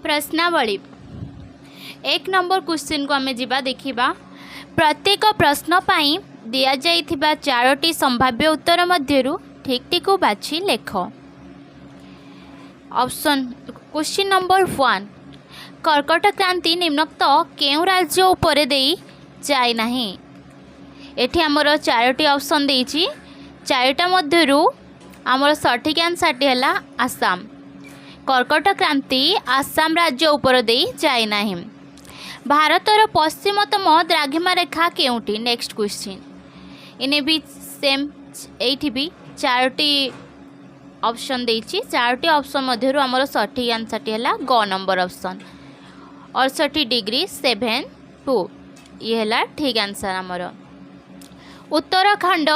ପ୍ରଶ୍ନାବଳୀ 1 number କ୍ୱେଶ୍ଚିନ୍କୁ ଆମେ ଯିବା ଦେଖିବା। ପ୍ରତ୍ୟେକ ପ୍ରଶ୍ନ ପାଇଁ ଦିଆଯାଇଥିବା 4ଟି ସମ୍ଭାବ୍ୟ ଉତ୍ତର ମଧ୍ୟରୁ ଠିକ୍ଟିକୁ ବାଛି ଲେଖ। ଅପସନ୍ କ୍ୱେଶ୍ଚିନ୍ ନମ୍ବର 1, କର୍କଟ କ୍ରାନ୍ତି ନିମ୍ନୋକ୍ତ କେଉଁ ରାଜ୍ୟ ଉପରେ ଦେଇ ଯାଏ ନାହିଁ? ଏଠି ଆମର 4ଟି ଅପସନ୍ ଦେଇଛି, 4ଟା ମଧ୍ୟରୁ ଆମର ସଠିକ୍ ଆନ୍ସର୍ଟି ହେଲା ଆସାମ। କର୍କଟ କ୍ରାନ୍ତି ଆସାମ ରାଜ୍ୟ ଉପରେ ଦେଇ ଯାଏ ନାହିଁ। ଭାରତର ପଶ୍ଚିମତମ ଦ୍ରାଘିମା ରେଖା କେଉଁଠି? Next question. ଏନେ ବି ସେମ୍, ଏଇଠି ବି 4ଟି ଅପସନ୍ ଦେଇଛି, 4ଟି ଅପସନ୍ ମଧ୍ୟରୁ ଆମର ସଠିକ୍ ଆନ୍ସର୍ଟି ହେଲା ଗ ନମ୍ବର ଅପସନ୍, 68 ଡିଗ୍ରୀ 7 2, ଇଏ ହେଲା ଠିକ୍ ଆନ୍ସର୍ ଆମର। ଉତ୍ତରାଖଣ୍ଡ,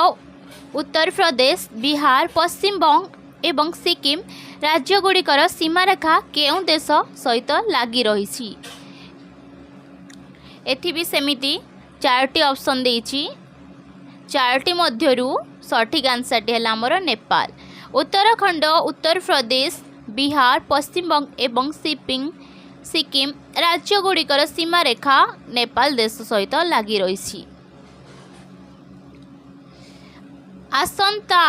ଉତ୍ତରପ୍ରଦେଶ, ବିହାର, ପଶ୍ଚିମବଙ୍ଗ ଏବଂ ସିକିମ୍ ରାଜ୍ୟଗୁଡ଼ିକର ସୀମାରେଖା କେଉଁ ଦେଶ ସହିତ ଲାଗି ରହିଛି? ଏଠି ବି ସେମିତି 4ଟି ଅପସନ୍ ଦେଇଛି, 4ଟି ମଧ୍ୟରୁ ସଠିକ୍ ଆନ୍ସର୍ଟି ହେଲା ଆମର ନେପାଳ। ଉତ୍ତରାଖଣ୍ଡ, ଉତ୍ତରପ୍ରଦେଶ, ବିହାର, ପଶ୍ଚିମବଙ୍ଗ ଏବଂ ସିକିମ୍ ରାଜ୍ୟଗୁଡ଼ିକର ସୀମାରେଖା ନେପାଳ ଦେଶ ସହିତ ଲାଗି ରହିଛି। ଆସନ୍ତା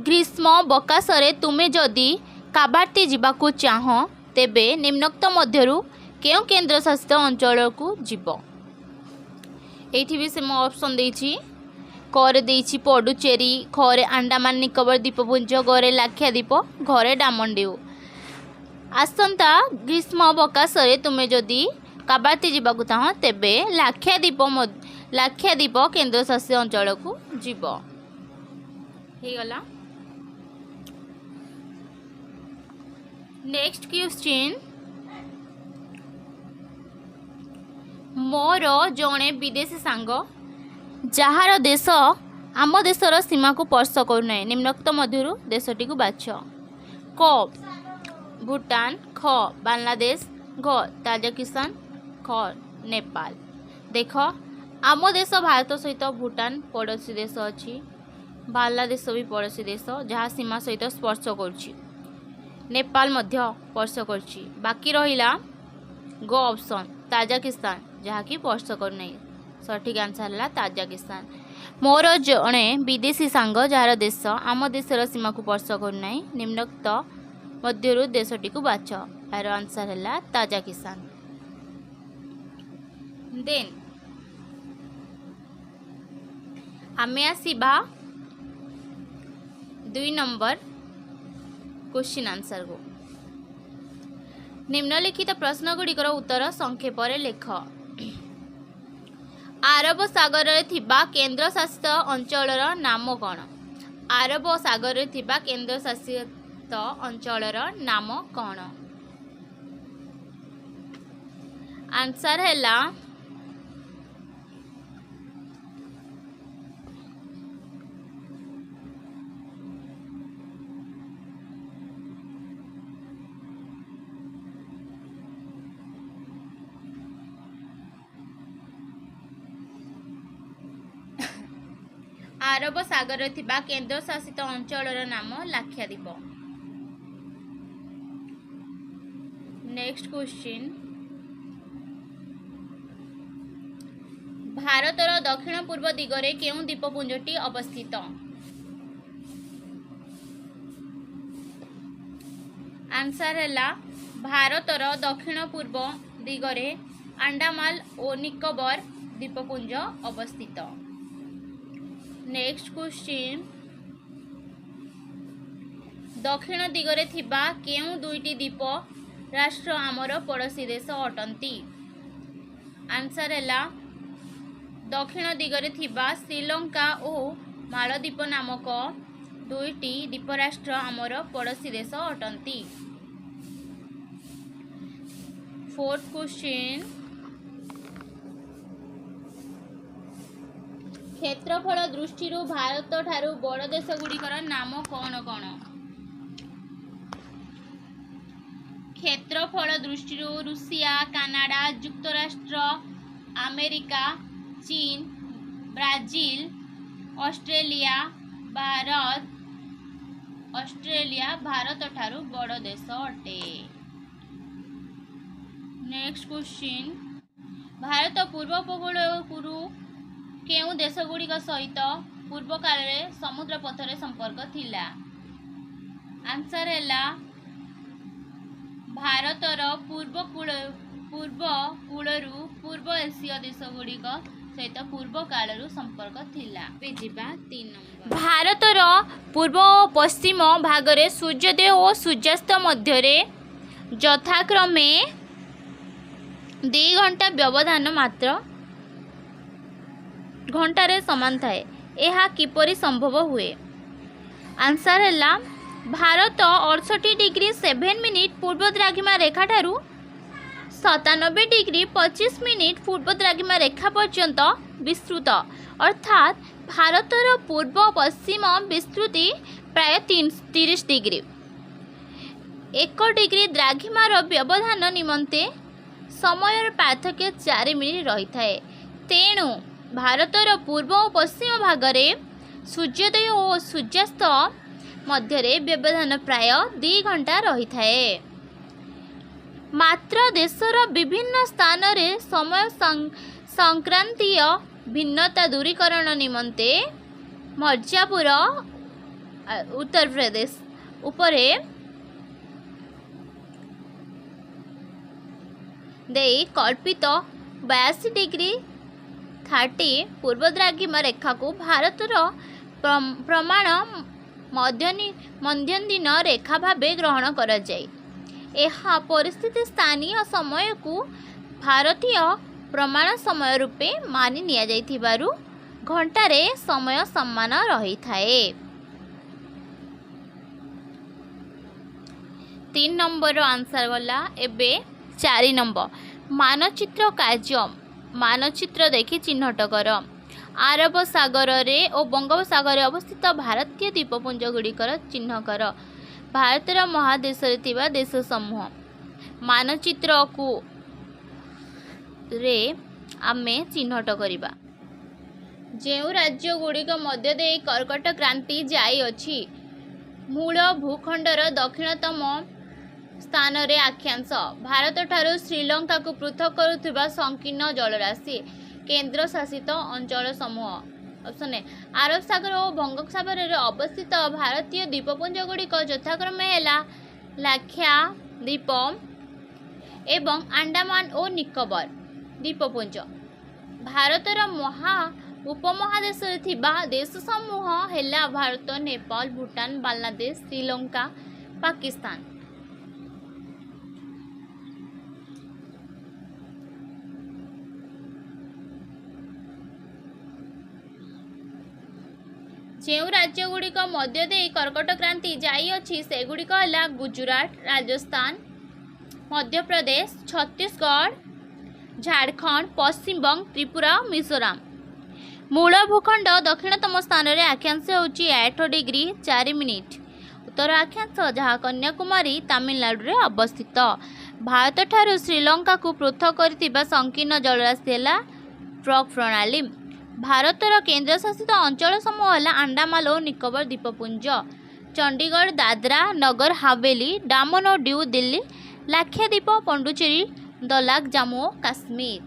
ଗ୍ରୀଷ୍ମ ଅବକାଶରେ ତୁମେ ଯଦି କାବାର୍ତ୍ତି ଯିବାକୁ ଚାହଁ, ତେବେ ନିମ୍ନୋକ୍ତ ମଧ୍ୟରୁ କେଉଁ କେନ୍ଦ୍ରଶାସିତ ଅଞ୍ଚଳକୁ ଯିବ? ଏଇଠି ବି ସେ ମୋ ଅପସନ୍ ଦେଇଛି, କରେ ଦେଇଛି ପଡୁଚେରୀ, ଖରେ ଆଣ୍ଡାମାନ ନିକୋବର ଦ୍ୱୀପପୁଞ୍ଜ, ଗରେ ଲାକ୍ଷାଦ୍ୱୀପ, ଘରେ ଡାମନଡିଉ। ଆସନ୍ତା ଗ୍ରୀଷ୍ମ ଅବକାଶରେ ତୁମେ ଯଦି କାବାର୍ତ୍ତି ଯିବାକୁ ଚାହଁ, ତେବେ ଲାକ୍ଷାଦ୍ୱୀପ କେନ୍ଦ୍ରଶାସିତ ଅଞ୍ଚଳକୁ ଯିବ। ହେଇଗଲା। ନେକ୍ସଟ କ୍ୱେଶ୍ଚିନ୍, ମୋର ଜଣେ ବିଦେଶୀ ସାଙ୍ଗ ଯାହାର ଦେଶ ଆମ ଦେଶର ସୀମାକୁ ସ୍ପର୍ଶ କରୁନାହିଁ, ନିମ୍ନୋକ୍ତ ମଧ୍ୟରୁ ଦେଶଟିକୁ ବାଛ। କ ଭୁଟାନ, ଖ ବାଂଲାଦେଶ, ଘ ତାଜିକିସ୍ତାନ, ଖ ନେପାଳ। ଦେଖ, ଆମ ଦେଶ ଭାରତ ସହିତ ଭୁଟାନ ପଡ଼ୋଶୀ ଦେଶ ଅଛି, ବାଂଲାଦେଶ ବି ପଡ଼ୋଶୀ ଦେଶ ଯାହା ସୀମା ସହିତ ସ୍ପର୍ଶ କରୁଛି, ନେପାଳ ମଧ୍ୟ ସ୍ପର୍ଶ କରୁଛି। ବାକି ରହିଲା ଗ ଅପସନ୍ ତାଜିକିସ୍ତାନ, ଯାହାକି ସ୍ପର୍ଶ କରୁନାହିଁ। ସଠିକ୍ ଆନ୍ସର୍ ହେଲା ତାଜିକିସ୍ତାନ। ମୋର ଜଣେ ବିଦେଶୀ ସାଙ୍ଗ ଯାହାର ଦେଶ ଆମ ଦେଶର ସୀମାକୁ ସ୍ପର୍ଶ କରୁନାହିଁ, ନିମ୍ନୋକ୍ତ ମଧ୍ୟରୁ ଦେଶଟିକୁ ବାଛ। ଏହାର ଆନ୍ସର୍ ହେଲା ତାଜିକିସ୍ତାନ। ଦେନ୍ ଆମେ ଆସିବା 2 ନମ୍ବର କ୍ୱେଶ୍ଚିନ୍ ଆନ୍ସର୍କୁ। ନିମ୍ନଲିଖିତ ପ୍ରଶ୍ନଗୁଡ଼ିକର ଉତ୍ତର ସଂକ୍ଷେପରେ ଲେଖ। ଆରବ ସାଗରରେ ଥିବା କେନ୍ଦ୍ରଶାସିତ ଅଞ୍ଚଳର ନାମ କ'ଣ? ଆରବ ସାଗରରେ ଥିବା କେନ୍ଦ୍ରଶାସିତ ଅଞ୍ଚଳର ନାମ କ'ଣ? ଆନ୍ସର୍ ହେଲା ଆରବ ସାଗରରେ ଥିବା କେନ୍ଦ୍ରଶାସିତ ଅଞ୍ଚଳର ନାମ ଲାକ୍ଷାଦ୍ୱୀପ। ନେକ୍ସଟ କ୍ୱେଶ୍ଚିନ୍, ଭାରତର ଦକ୍ଷିଣ ପୂର୍ବ ଦିଗରେ କେଉଁ ଦ୍ୱୀପପୁଞ୍ଜଟି ଅବସ୍ଥିତ? ଆନ୍ସର୍ ହେଲା ଭାରତର ଦକ୍ଷିଣ ପୂର୍ବ ଦିଗରେ ଆଣ୍ଡାମାନ ଓ ନିକୋବର ଦ୍ୱୀପପୁଞ୍ଜ ଅବସ୍ଥିତ। ନେକ୍ସଟ କ୍ୱେଶ୍ଚିନ୍, ଦକ୍ଷିଣ ଦିଗରେ ଥିବା କେଉଁ ଦୁଇଟି ଦ୍ୱୀପ ରାଷ୍ଟ୍ର ଆମର ପଡ଼ୋଶୀ ଦେଶ ଅଟନ୍ତି? ଆନ୍ସର୍ ହେଲା ଦକ୍ଷିଣ ଦିଗରେ ଥିବା ଶ୍ରୀଲଙ୍କା ଓ ମାଳଦ୍ୱୀପ ନାମକ ଦୁଇଟି ଦ୍ୱୀପରାଷ୍ଟ୍ର ଆମର ପଡ଼ୋଶୀ ଦେଶ ଅଟନ୍ତି। ଫୋର୍ଥ କ୍ୱେଶ୍ଚିନ୍, କ୍ଷେତ୍ରଫଳ ଦୃଷ୍ଟିରୁ ଭାରତ ଠାରୁ ବଡ଼ ଦେଶଗୁଡ଼ିକର ନାମ କ'ଣ କ'ଣ? କ୍ଷେତ୍ରଫଳ ଦୃଷ୍ଟିରୁ ରୁଷିଆ, କାନାଡା, ଯୁକ୍ତରାଷ୍ଟ୍ର ଆମେରିକା, ଚୀନ, Brazil, Australia, Bharat. Australia Bharat ଠାରୁ ବଡ଼ ଦେଶ ଅଟେ। ନେକ୍ସଟ କ୍ୱେଶ୍ଚିନ୍, ଭାରତ ପୂର୍ବ ଉପକୂଳରୁ କେଉଁ ଦେଶଗୁଡ଼ିକ ସହିତ ପୂର୍ବ କାଳରେ ସମୁଦ୍ର ପଥରେ ସମ୍ପର୍କ ଥିଲା? ଆନ୍ସର ହେଲା, ଭାରତର ପୂର୍ବ କୂଳରୁ ପୂର୍ବ ଏସୀୟ ଦେଶଗୁଡ଼ିକ ସହିତ ପୂର୍ବ କାଳରୁ ସମ୍ପର୍କ ଥିଲା। ଏବେ ଯିବା 3 ନମ୍ବର। ଭାରତର ପୂର୍ବ ଓ ପଶ୍ଚିମ ଭାଗରେ ସୂର୍ଯ୍ୟୋଦୟ ଓ ସୂର୍ଯ୍ୟାସ୍ତ ମଧ୍ୟରେ ଯଥାକ୍ରମେ 2 ଘଣ୍ଟା ବ୍ୟବଧାନ ମାତ୍ର ଘଣ୍ଟାରେ ସମାନ ଥାଏ। ଏହା କିପରି ସମ୍ଭବ ହୁଏ? ଆନ୍ସର ହେଲା, ଭାରତ 68 ଡିଗ୍ରୀ 7 ମିନିଟ୍ ପୂର୍ବ ଦ୍ରାଘିମା ରେଖାଠାରୁ 97 ଡିଗ୍ରୀ 25 ମିନିଟ୍ ପୂର୍ବ ଦ୍ରାଘିମା ରେଖା ପର୍ଯ୍ୟନ୍ତ ବିସ୍ତୃତ। ଅର୍ଥାତ୍ ଭାରତର ପୂର୍ବ ପଶ୍ଚିମ ବିସ୍ତୃତି ପ୍ରାୟ 30 ଡିଗ୍ରୀ। 1 ଡିଗ୍ରୀ ଦ୍ରାଘିମାର ବ୍ୟବଧାନ ନିମନ୍ତେ ସମୟର ପାର୍ଥକ୍ୟ 4 ମିନିଟ୍ ରହିଥାଏ। ତେଣୁ ଭାରତର ପୂର୍ବ ଓ ପଶ୍ଚିମ ଭାଗରେ ସୂର୍ଯ୍ୟୋଦୟ ଓ ସୂର୍ଯ୍ୟାସ୍ତ ମଧ୍ୟରେ ବ୍ୟବଧାନ ପ୍ରାୟ 2 ଘଣ୍ଟା ରହିଥାଏ। ମାତ୍ର ଦେଶର ବିଭିନ୍ନ ସ୍ଥାନରେ ସମୟ ସଂକ୍ରାନ୍ତୀୟ ଭିନ୍ନତା ଦୂରୀକରଣ ନିମନ୍ତେ ମିର୍ଜାପୁର, ଉତ୍ତରପ୍ରଦେଶ ଉପରେ ଦେଇ କଳ୍ପିତ 82 ଡିଗ୍ରୀ 30 ପୂର୍ବ ଦ୍ରାଘିମା ରେଖାକୁ ଭାରତର ପ୍ରମାଣ ମଧ୍ୟନ୍ଦିନ ରେଖା ଭାବେ ଗ୍ରହଣ କରାଯାଏ। ଏହା ପରିସ୍ଥିତି ସ୍ଥାନୀୟ ସମୟକୁ ଭାରତୀୟ ପ୍ରମାଣ ସମୟ ରୂପେ ମାନି ନିଆଯାଇଥିବାରୁ ଘଣ୍ଟାରେ ସମୟ ସମାନ ରହିଥାଏ। 3 ନମ୍ବରର ଆନ୍ସର ଗଲା। ଏବେ 4 ନମ୍ବର, ମାନଚିତ୍ର କାର୍ଯ୍ୟ। ମାନଚିତ୍ର ଦେଖି ଚିହ୍ନଟ କର। ଆରବ ସାଗରରେ ଓ ବଙ୍ଗୋପସାଗରରେ ଅବସ୍ଥିତ ଭାରତୀୟ ଦ୍ୱୀପପୁଞ୍ଜ ଗୁଡ଼ିକର ଚିହ୍ନ କର। ଭାରତର ମହାଦେଶରେ ଥିବା ଦେଶ ସମୂହ ମାନଚିତ୍ରକୁ ରେ ଆମେ ଚିହ୍ନଟ କରିବା। ଯେଉଁ ରାଜ୍ୟ ଗୁଡ଼ିକ ମଧ୍ୟ ଦେଇ କର୍କଟ କ୍ରାନ୍ତି ଯାଇଅଛି? ମୂଳ ଭୂଖଣ୍ଡର ଦକ୍ଷିଣତମ ସ୍ଥାନରେ ଆକ୍ଷାଂଶ। ଭାରତଠାରୁ ଶ୍ରୀଲଙ୍କାକୁ ପୃଥକ କରୁଥିବା ସଂକୀର୍ଣ୍ଣ ଜଳରାଶି। କେନ୍ଦ୍ର ଶାସିତ ଅଞ୍ଚଳ ସମୂହ। Option A. ଆରବ ସାଗର ଓ ବଙ୍ଗୋପସାଗରରେ ଅବସ୍ଥିତ ଭାରତୀୟ ଦ୍ୱୀପପୁଞ୍ଜ ଗୁଡ଼ିକ ଯଥାକ୍ରମେ ହେଲା ଲାକ୍ଷାଦ୍ୱୀପ ଏବଂ ଆଣ୍ଡାମାନ ଓ ନିକୋବର ଦ୍ୱୀପପୁଞ୍ଜ। ଭାରତର ଉପମହାଦେଶରେ ଥିବା ଦେଶ ସମୂହ ହେଲା ଭାରତ, ନେପାଳ, ଭୁଟାନ, ବାଂଲାଦେଶ, ଶ୍ରୀଲଙ୍କା, ପାକିସ୍ତାନ। ଯେଉଁ ରାଜ୍ୟଗୁଡ଼ିକ ମଧ୍ୟ ଦେଇ କର୍କଟ କ୍ରାନ୍ତି ଯାଇଅଛି, ସେଗୁଡ଼ିକ ହେଲା ଗୁଜୁରାଟ, ରାଜସ୍ଥାନ, ମଧ୍ୟପ୍ରଦେଶ, ଛତିଶଗଡ଼, ଝାଡ଼ଖଣ୍ଡ, ପଶ୍ଚିମବଙ୍ଗ, ତ୍ରିପୁରା, ମିଜୋରାମ। ମୂଳ ଭୂଖଣ୍ଡ ଦକ୍ଷିଣତମ ସ୍ଥାନରେ ଆକ୍ଷାଂଶ ହେଉଛି 8 ଡିଗ୍ରୀ 4 ମିନିଟ୍ ଉତ୍ତର ଆକ୍ଷାଂଶ, ଯାହା କନ୍ୟାକୁମାରୀ, ତାମିଲନାଡୁରେ ଅବସ୍ଥିତ। ଭାରତଠାରୁ ଶ୍ରୀଲଙ୍କାକୁ ପୃଥକ କରିଥିବା ସଂକୀର୍ଣ୍ଣ ଜଳରାଶି ହେଲା ଟ୍ରକ୍ ପ୍ରଣାଳୀ। ଭାରତର କେନ୍ଦ୍ରଶାସିତ ଅଞ୍ଚଳ ସମୂହ ହେଲା ଆଣ୍ଡାମାନ ଓ ନିକୋବର ଦ୍ୱୀପପୁଞ୍ଜ, ଚଣ୍ଡିଗଡ଼, ଦାଦ୍ରା ନଗର ହାଭେଲି, ଡାମନ ଓ ଡିଉ, ଦିଲ୍ଲୀ, ଲାକ୍ଷାଦ୍ୱୀପ, ପଣ୍ଡୁଚେରୀ, ଲଦାଖ, ଜାମ୍ମୁ ଓ କାଶ୍ମୀର।